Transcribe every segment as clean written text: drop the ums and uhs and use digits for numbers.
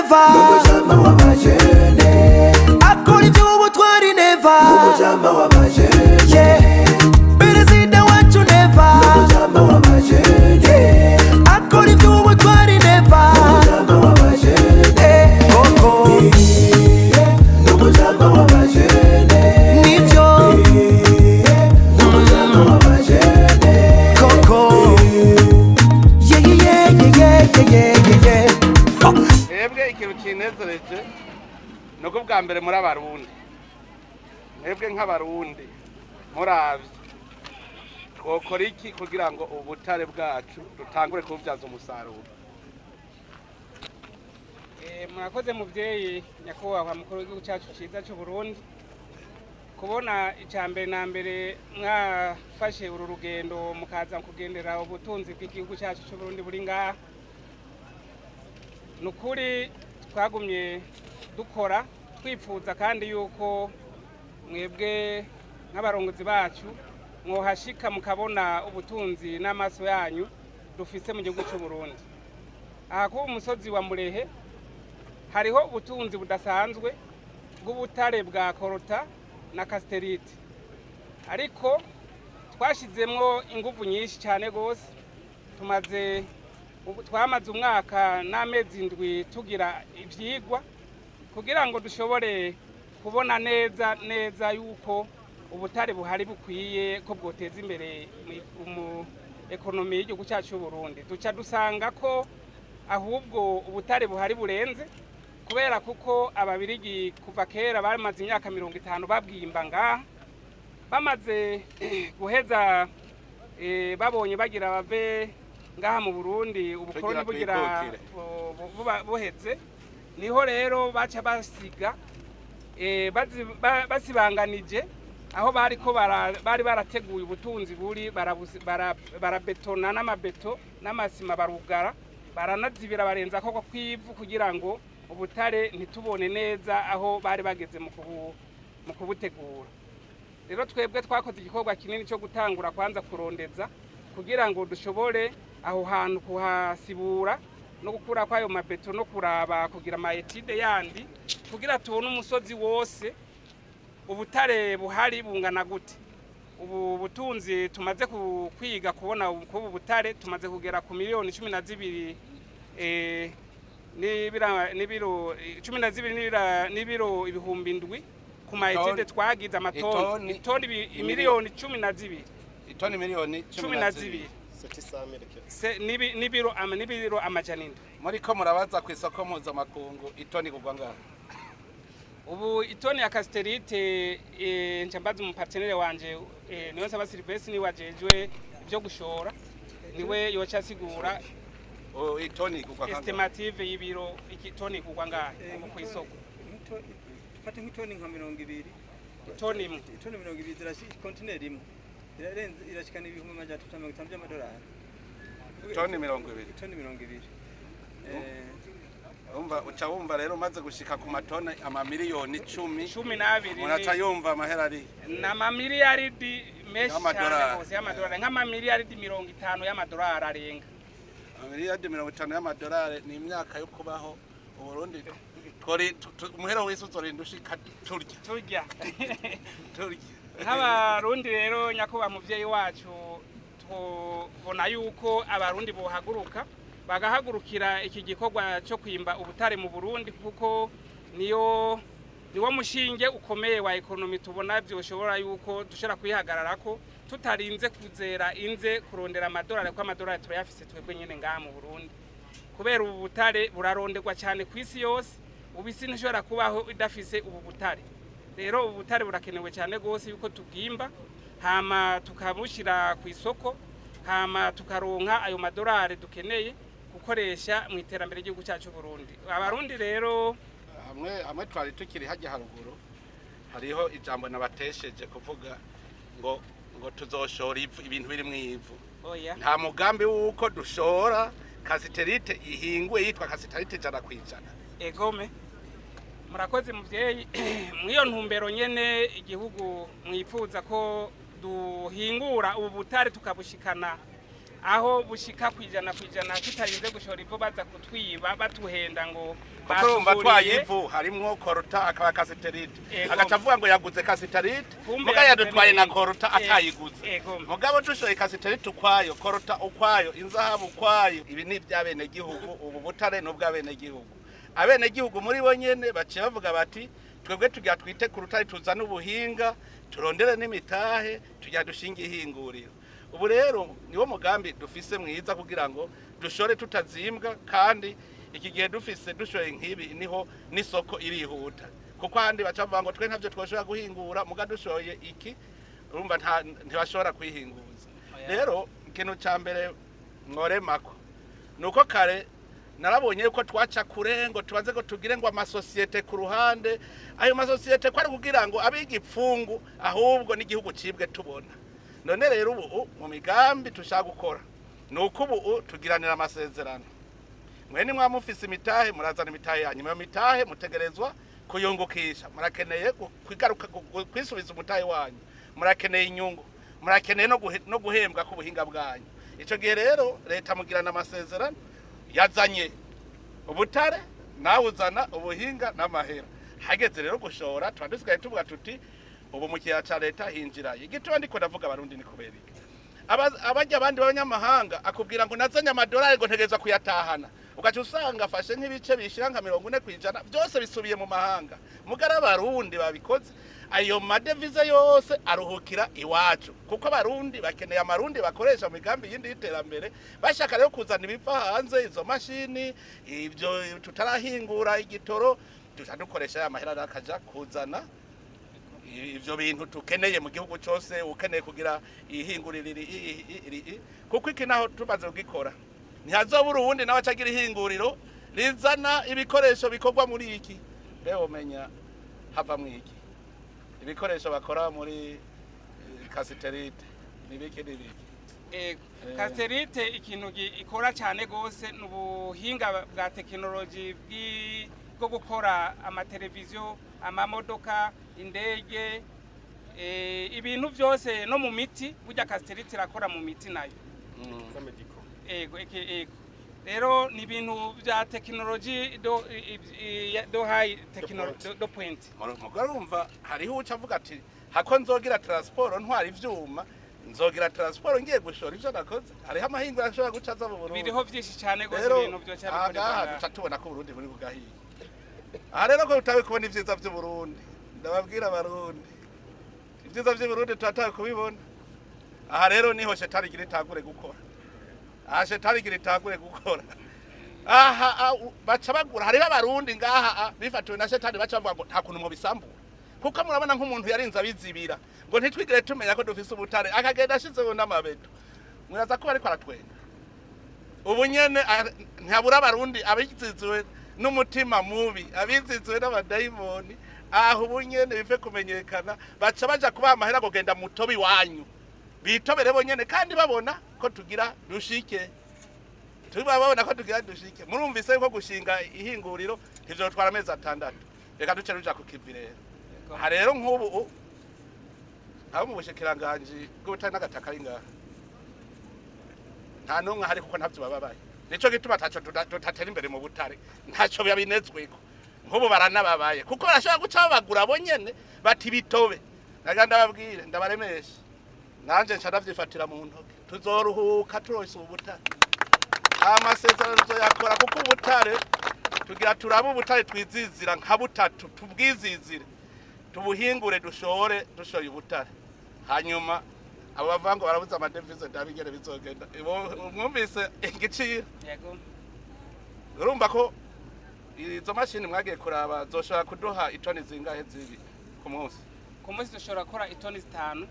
Neva. N'umujama w'abajene. Akora iby'ubutwari Neva. N'umujama w'abajene. Yeah. Perezida wacu Neva. N'umujama w'abajene. Akora iby'ubutwari Neva. N'umujama w'abajene. Eh, koko. N'umujama w'abajene. Nivyo. N'umujama w'abajene. Koko. Yeah, yeah, yeah, yeah, yeah, yeah, yeah. Ha. Mwebwe, ikintu kinezereje ni uko bwa mbere muri Abarundi, mwebwe nk'Abarundi muravye, twokora iki kugira ngo ubutare bwacu dutangure kububyaza umusaruro? Murakoze muvyeyi, nyakubahwa mukuru w'igihugu cyacu cyiza cy'u Burundi, kubona icya mbere na mbere mwafashe uru rugendo mukaza kugendera ubutunzi bw'igihugu cyacu cy'u Burundi buri ngaha. Ni ukuri twagumye dukora twifuza kandi yuko mwebwe nk'abarongozi bacu mwohashika mukabona ubutunzi n'amaso yanyu dufise mu gihugu cy'u Burundi. Aha kuba umusozi wa Murehe hariho ubutunzi budasanzwe bw'ubutare bwa coltan na cassitérite, ariko twashizemwo inguvu nyinshi cyane rwose. Tumaze ubu twamaze umwaka n'amezi 7 tugira ivyigwa kugira ngo dushobore kubona neza neza yuko ubutare buhari bukwiye ko bwoteza imbere mu économie y'igihugu cyacu cy'u Burundi. Duca dusanga ko ahubwo ubutare buhari burenze, kubera kuko Ababirigi kuva kera bamaze imyaka 50 babwimba ngaha. Bamaze guheza, babonye bagira bave ngaha mu Burundi, ubukoroni Tugira bugira twikukire. Buba buheze, niho rero baca basiga basibanganije aho bariko bari barateguye ubutunzi buri barabetona n'amabeto n'amasima, barugara, baranazibira, barenza ko kw'ivu kugira ngo ubutare ntitubone neza aho bari bageze mu kubutegura. Rero twebwe twakoze igikorwa kinini cyo gutangura kwanza kurondeza kugira ngo dushobore aho hantu kuhasibura no gukura kw'ayo mabeto no kuraba kugira ama études yandi kugira tubone umusozi wose ubutare buhari bungana gute. Ubu butunzi tumaze kwiga kubona kubu butare tumaze kugera ku miliyoni 12 n'ibiro 12 n'ibiro 7,000 ku ma études twagize, amatoni Itoni- itoni miliyoni 12. Itoni miliyoni 12 n'ibiro 700. Muriko murabaza ku isoko mpuzamakungu, itoni kugwa ngaha? Ubu itoni ya cassitérite, nca mbaza umu partenaire wanje, niwe nsaba Silvestre, niwe ajejwe ibyo gushora, niwe yoca asigura. Oh, itoni kugwa kangahe? Estimative y'ibiro, itoni kugwa ngahe ubu ku isoko? Dufate nk'itoni nka 20. Itoni imwe. Itoni 20 kontineri imwe irarenze, irashikana 350,000 by'amadolari. Itoni 20? Itoni 20. Umva, uca wumva rero umaze gushika ku matoni amamiliyoni 10 12. Umuntu aca yumva amahera ari N'amamiliyaridi menshi cyane Y'amadolari. rwose y'amadolari, nk'amamiliyaridi 50 y'amadolari arenga. Amamiliyaridi 50 y'amadolari ni imyaka yo kubaho Uburundi twori umuhero w'isi uzorinda ushika turya. Turya. Turya. Nk'Abarundi rero, nyakubahwa muvyeyi wacu, tubona yuko Abarundi bohaguruka bagahagurukira iki gikorwa cyo kwimba ubutare mu Burundi, kuko niwo mushinge ukomeye wa économie. Tubona vyoshobora yuko dushobora kwihagararako tutarinze kuzera inze kurondera amadolari, kuko amadolari turayafise twebwe nyene ngaha mu Burundi, kubera ubu butare buraronderwa cyane ku isi yose. Ubu isi ntishobora kubaho idafise ubu butare. Rero ubu butare burakenewe cyane rwose yuko tubwimba, hama tukabushyira ku isoko, hama tukaronka ayo madolari dukeneye gukoresha mu iterambere ry'igihugu cyacu Burundi. Abarundi rero Hamwe hamwe twari tukiri hajya haruguru, hariho ijambo nabatesheje kuvuga ngo tuzoshora ivu, ibintu biri mu ivu. Oya. Nta mugambi w'uko dushora cassitérite ihinguye yitwa cassitérite 100%? Egome, murakoze muvyeyi. Mw'iyo ntumbero nyene igihugu mwifuza ko duhingura ubu butare tukabushikana Aho bushika 100% tutarinze gushora ivu baza kutwiba batuhenda ngo Kuko urumva batuguriye. twaye ivu harimwo coltan, akaba cassitérite, agaca avuga ngo yaguze cassitérite, Kumbe muga yaguze yadutwaye na n'ibindi. coltan atayiguze. Mugabo dushoye cassitérite ukwayo, coltan ukwayo, inzahabu ukwayo, ibi ni iby'abenegihugu. Ubu butare ni ubw'abenegihugu. Abenegihugu muri bo nyene baciye bavuga bati: "Twebwe tugira twite ku rutare, tuzane ubuhinga, turondere n'imitahe, tujya dushinga ihinguriro." Ubu rero niwo mugambi dufise mwiza kugira ngo dushore tutazimbwa, kandi iki gihe dufise dushoye nk'ibi niho n'isoko irihuta, kuko ahandi baca bavuga ngo twe ntavyo twoshobora guhingura, muga dushoye iki urumva ntibashobora kwihinguza. Rero ikintu ca mbere mworemako nuko kare narabonye yuko twaca kure ngo tubanze ngo tugire ngo amasosiyete ku ruhande. Ayo masosiyete ko ari kugira ngo abe igipfungu, ahubwo n'igihugu cibwe tubona. None rero ubu mu migambi tushaka gukora ni uko ubu tugiranira amasezerano. Mwene mwamufise imitahe, murazana imitahe yanyu. Iyo mitahe mutegerezwa kuyungukisha. Murakeneye kwigaruka kwisubiza umutahe wanyu, murakeneye inyungu, murakeneye no guhembwa k'ubuhinga bwanyu. Ico gihe rero leta mugirana amasezerano, yazanye ubutare, nawe uzana ubuhinga n'amahera. Hageze rero gushora, tuba dusigaye tuvuga tuti ubu mu kigega ca leta hinjiraye. Igituma ndiko ndavuga Abarundi ni kubera iki? Abajya abandi b'abanyamahanga akubwira ngo nazanye amadolari, ngo ntegerezwa kuyatahana, ugaca usanga afashe nk'ibice bishira nka 40%, byose bisubiye mu mahanga. Mugara Abarundi babikoze, ayo madevize yose aruhukira iwacu, kuko Abarundi bakeneye amarundi bakoresha mu migambi yindi y'iterambere. Bashaka rero kuzana ibiva hanze, izo mashini, ibyo tutarahingura, igitoro, duca dukoresha ya mahera akaja kuzana ivyo bintu tukeneye mu gihugu cyose. Ukeneye kugira ihinguriro iri, kuko iki naho tumaze kugikora ntihazobura uwundi nawe acagira ihinguriro rizana ibikoresho bikorwa muri iki. Mbe womenya havamwo iki? Ibikoresho bakora muri cassitérite nibiki nibiki? Cassitérite ikintu ikora cyane gose ni ubuhinga bwa tekinoloji bwo gukora amateleviziyo, amamodoka, indege, ibintu byose, no mu miti. Burya cassitérite irakora mu miti nayo. Ego, eke, ego. Rero ni ibintu bya tekinoloji de high technology de pointe. Mugabo urumva hariho uca avuga ati hako nzogira transport ntwara ivyuma, nzogira transport ngiye gushora ivyo nakoze. Hariho amahinguriro ashobora guca aza mu Burundi. Biriho byinshi cyane gose, Rero ibintu byoca aha bikorerwa ngaha ngaha. duca tubona ko Uburundi buri bugahiye. Aha rero ko tutabe kubona ivyiza vy'Uburundi, ndababwira Abarundi, ivyiza vy'Uburundi turatawe kubibona. Aha rero niho shetani igira itangure gukora. Aha shetani igira itangure gukora. Aha baca bagura. Hariho Abarundi ngaha bifatiwe na shetani, baca bavuga ngo nta kuntu mubisambura, kuko murabona nk'umuntu yarinze abizibira ngo ntitwigire tumenya ko dufise ubutare, akagenda ashizeho n'amabeto. Muraza kuba ariko aratwenga ubu nyene. Ntihabura Abarundi abiziziwe n'umutima mubi, abiziziwe n'abadayimoni. Aho ubu nyene bive kumenyekana, baca baja kubaha amahera ngo genda mutobe iwanyu, bitobere bonyene, kandi babona ko tugira dushike, tuba babona ko tugira dushike. Murumvise yuko gushinga ihinguriro ntivyotwara amezi 6. Reka duce ruja ku kivi rero. Aha rero nk'ubu abo mu bushikiranganji bw'ubutare n'agataka ari ngaha, nta n'umwe ahari, kuko ntavyo bababaye. Nico gituma ataco tudatera imbere mu butare, ntaco babinezweko. Nk'ubu baranababaye, kuko barashobora guca babagura bo nyene bati bitobe. Nagira ndababwire, ndabaremeshe, nanje nca ndavyifatira mu ntoke. Tuzoruhuka turonse ubu butare. Amasezerano tuzoyakora, kuko ubutare tugira turabe ubutare twizizira nka butatu, tubwizizire, tubuhingure, dushore. Dushoye ubutare, hanyuma abo bavuga ngo barabuze amadevize, ndabigere bizogenda. Mwumvise igiciro? Yego. Urumva ko izo mashini mwagiye kuraba zoshobora kuduha itoni zingahe zibi ku munsi? Ku munsi dushobora gukora itoni 5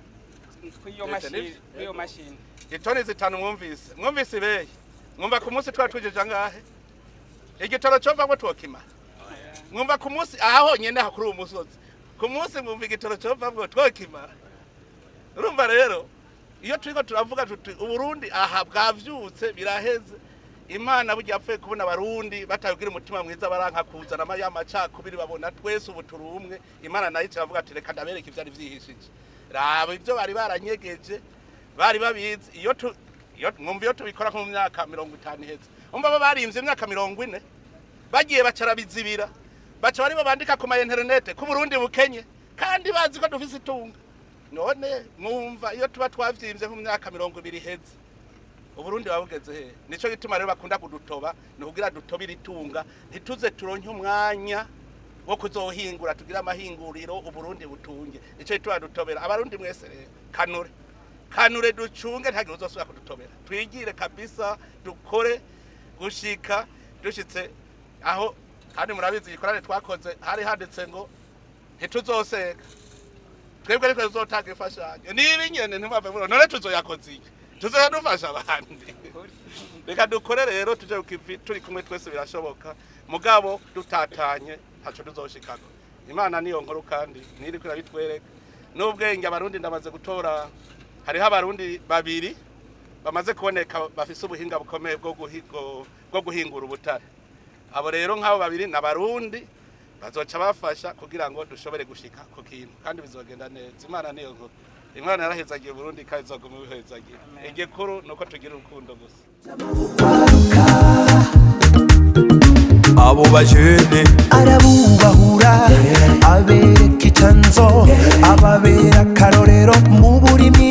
kw'iyo Ese mashini. nivyo? Kw'iyo mashini. Itoni 5, mwumvise? Mwumvise ibeyi? Mwumva ku munsi twari tugejeje angahe? Igitoro covamwo twokimara? Mwumva ku munsi aha honyene, aha kuri uwu musozi, ku munsi mwumva igitoro covamwo twokimara? Urumva rero iyo turiko turavuga tuti Uburundi aha bwavyutse, biraheze. Imana burya yapfuye kubona Abarundi batagira umutima mwiza, baranka kuzana ya macakubiri, babona twese ubu turi umwe. Imana nayo iravuga ati reka ndabereka ivyari vyihishije, raba ibyo bari baranyegeje, bari babizi. Iyo Iyo mwumva iyo tubikora nko mu myaka 50 iheze, umva bo barimvye imyaka 40, bagiye bacarabizibira, baca bari bandika ku ma internet ko Burundi bukenye kandi bazi ko dufise itunga. None mwumva iyo tuba twavyimvye nko mu myaka 20 iheze, Uburundi babugeze he? Nico gituma rero bakunda kudutoba, ni kugira dutobire itunga, ntituze turonke umwanya wo kuzohingura tugire amahinguriro, Uburundi butunge. Nico gituma dutobera. Abarundi mwese rero, kanure kanure, ducunge, ntagire uzosubira kudutobera. Twigire kabisa, dukore gushika dushitse aho. Kandi murabizi, igikorane twakoze hari handitse ngo ntituzoseka twebwe, ariko tuzotanga imfashanyo. Niba inyene ntimwave muri none tuzoyakoze iki? Tuzoya dufasha abandi. Reka dukore rero, tuje kukivi turi kumwe twese, birashoboka. Mugabo dutatanye ntaco tuzoshikako. Imana niyo nkuru kandi niriko irabitwereka n'ubwenge. Abarundi ndamaze gutora, hariho Abarundi babiri bamaze kuboneka bafise ubuhinga bukomeye bwo guhingura ubutare. Abo rero nk'abo babiri ni Abarundi, bazoca bafasha kugira ngo dushobore gushika ku kintu, kandi bizogenda neza. Imana niyo nkuru. Imana yarahezagiye Burundi kandi izoguma ibihezagira. Igikuru ni uko tugira urukundo gusa. Abo bajene arabubahura, abereka icanzo, ababera akarorero mu burimyi.